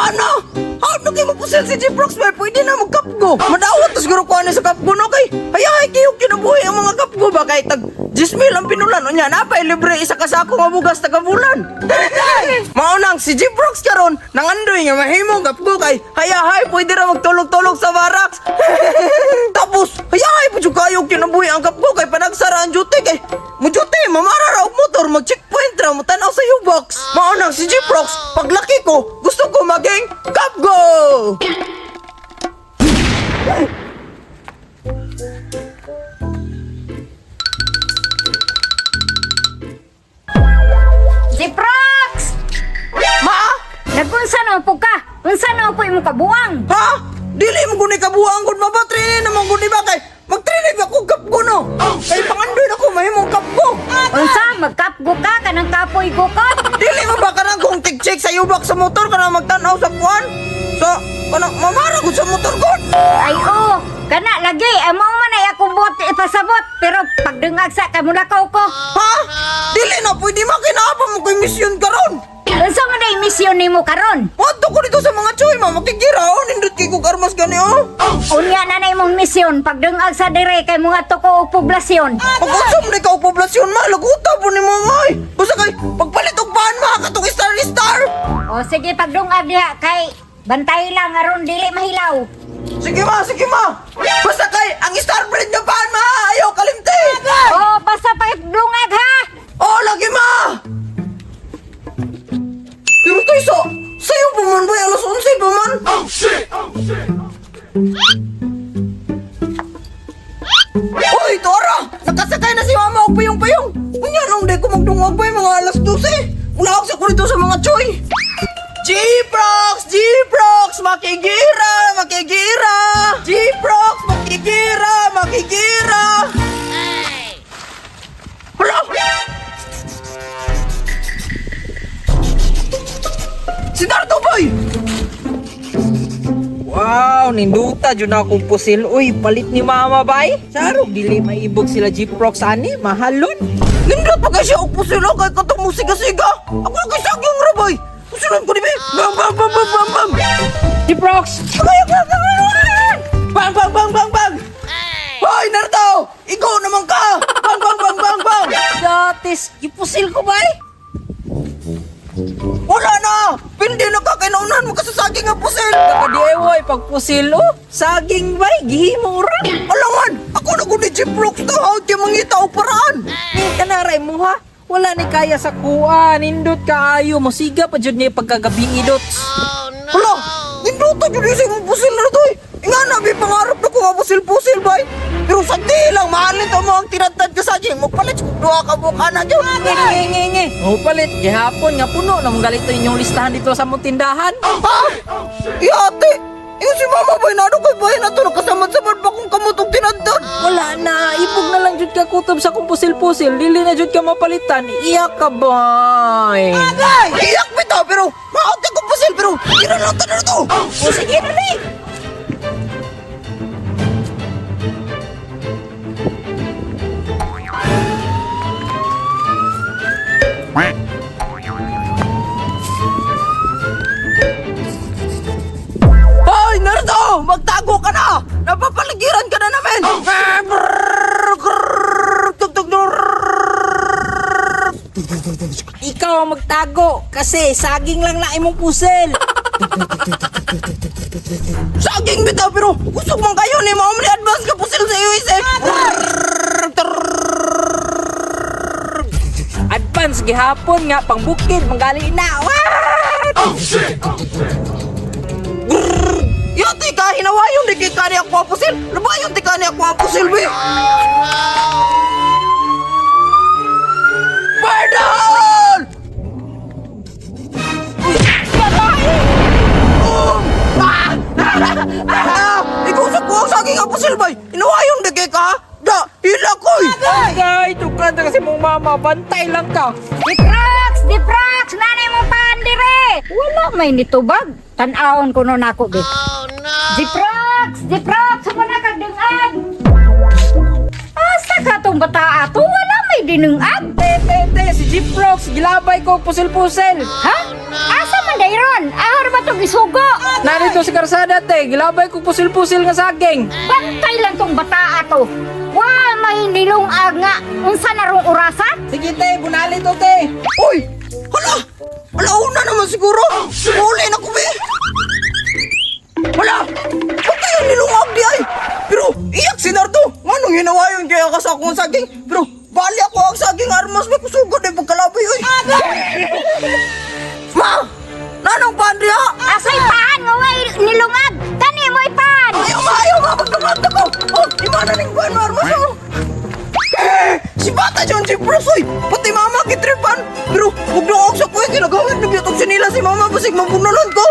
Ana! How na kayo mapusil si Jeprox bay? Pwede na magkapgo. Madawat na siguro ko ano sa kapgo no kay. Hayahay kayo kinabuhi ang mga kapgo ba kay tag 10 mil ang pinulan. Unya na pa libre isa ka sako nga bugas taga bulan. Mao nang si Jeprox karon nangandoy nga mahimong kapgo kay hayahay pwede ra magtulog-tulog sa barracks. Tapos hayahay pud jud kayo kinabuhi ang kapgo kay panagsara ang duty kay mo duty mamara ra og motor mag checkpoint ra mo tan-aw sa U-box. Mao nang si Jeprox paglaki ko gusto ko maging kapgo. Si Prox! Ma! Nagunsa na po ka? Unsa na po imong kabuang? Ha? Dili mo guni kabuang gud maba training naman gud ba kay mag-training ako kapgo no. Kay pangandoy na ko mahimong kapgo. Unsa magkapgo ka kanang kapoy gukot? Dili mo ba kanang kung tig-check sa U-box sa motor kana magtan-aw sa kuan? Sa kanang mamara gud sa motor gud. Ay oh, kana lagi amo man ay akong buot ipasabot pero pagdungag sa kamulakaw ko. Ha? Dili na pwede makinapa mo kay misyon karon. Unsa man ay misyon nimo karon? Wadto ko dito sa mga choy ma makigira oh nindot kay kog armas gani oh. Unya na na imong misyon pagdungag sa dire kay mga tuko og poblasyon. Pag-unsam ni ka og poblasyon ma laguta po ni mo ay. Basta kay pagpalit og paan ma katong star star. O sige pagdungag diha kay bantay lang aron dili mahilaw. Sige ma, sige ma. Basta kay ang star brand nga paan ma ayaw kalimti. O basta pagdungag ha. Oh, lagi ma. Pero tayo sa sayo pa man ba alas 11 pa man. Oh shit. Oh shit. Uy, Tora! Nakasakay na si mama og payong-payong. Unya nung di ko magdungag ba mga alas 12. Wala ako sa kurito sa mga choy. G-Prox! G-Prox! Makigira! Makigira! G-Prox! Makigira! Makigira! Hala! Si Nardo boy! Wow, ninduta jud na akong pusil. Uy, palit ni mama bay. Sarong dili maibog sila Jeprox ani, mahalon. Nindot pa kasi og pusil oh, kay katong musiga-siga. Ako kay sagyong ra boy. Pusilon ko ni be. Bam bam bam bam bam bam. Jeprox! Agay, agay, agay, agay! Bang bang bang bang bang. Hoy Nardo! Ikaw naman ka! Bang bang bang bang bang! Datis, gipusil ko bay. Wala na! Pindi na ka kinaunan mo kasasaging nga pusil! Kaka DIY pag pusil oh. Saging bay, gihimo ra. Alangan! Ako na gud ni Jeprox to! How kay mangita og paraan? Ni kanaray mo ha. Wala ni kaya sa kuan, nindot kaayo, mosiga pa jud niya pagkagabi idots. Hala! Ninduto jud sa imong pusil na to eh! Nga na, may pangarap na ko nga pusil-pusil bay! Pero sa di lang, mahalin to mo ang tinatad ka sa gym. Magpalit kung duha ka buka na dyan. Nge nge nge nge. Oh, palit gihapon nga puno na mong galito inyong listahan dito sa mong tindahan. Ha? Yate! Yung si mama bay, nado kay bay na to, nakasamad-samad pa kung kamot og tinadtad. Wala na, ibog na lang jud ka kutob sa kung pusil-pusil, dili na jud ka mapalitan. Iyak ka bay. Agay! Iyak bitaw, pero maot ka kong pusil, pero tira lang tanan to! O sige dali. Hoy, Nardo! Magtago ka na! Napapaligiran ka na namin! Tug, tug, tug. Ikaw ang magtago kasi saging lang na imong pusil. Saging bitaw pero kusog man kayo ni mao ni advance ka pusil sa USA. Advance gihapon nga pangbukid manggali na. What? Yati ka hinawayon di kay kani ako ang pusil. Lubayon ti kani ako ang pusil be. Pardon! Ah! Ah! Ikaw sa kuwang saging ang pusil bay. Hinawayon di kay ka. Da, hila koy. Agay, tukad na kasi mong mama, bantay lang ka. Diprox! Diprox! Nanay mo paan dire! Wala may nitubag. Tan-awon ko nun ako, be. Oh, no! Diprox! Diprox! Sumana kag dungag! Asa ka tong bata ato? Wala may dinungag! Te, te, te, si Jeprox, gilabay ko pusil-pusil. Ha? Asa man dayron? Ahor ba tong isugo? Narito sa karsada te, gilabay ko pusil-pusil nga saging. Bantay lang tong bata ato. Wa may nilungag nga unsa na rong orasa? Sige te, bunali to te. Uy! Hala! Alauna naman siguro! Uli na ko, be! Hala! Ba't kayo nilungag di ay? Pero iyak si Nardo! Nganong hinawayon kaya ka sa akong saging? Pero bali ako ang saging armas may kusugod ay pagkalabay oy! Ma! Nanong pandri ha? Asay paan nga way nilungag? Kani mo ipan. Ayaw ma! Ayaw ma! Pagdungag na ko! Oh! Ima na ning buwan ma armas oh! Eh, si bata dyan si Bros oy! Pati mama kitripan! Pero huwag na ako sa kuya, ginagamit na biyatog sinila si mama basig mabunalan ko!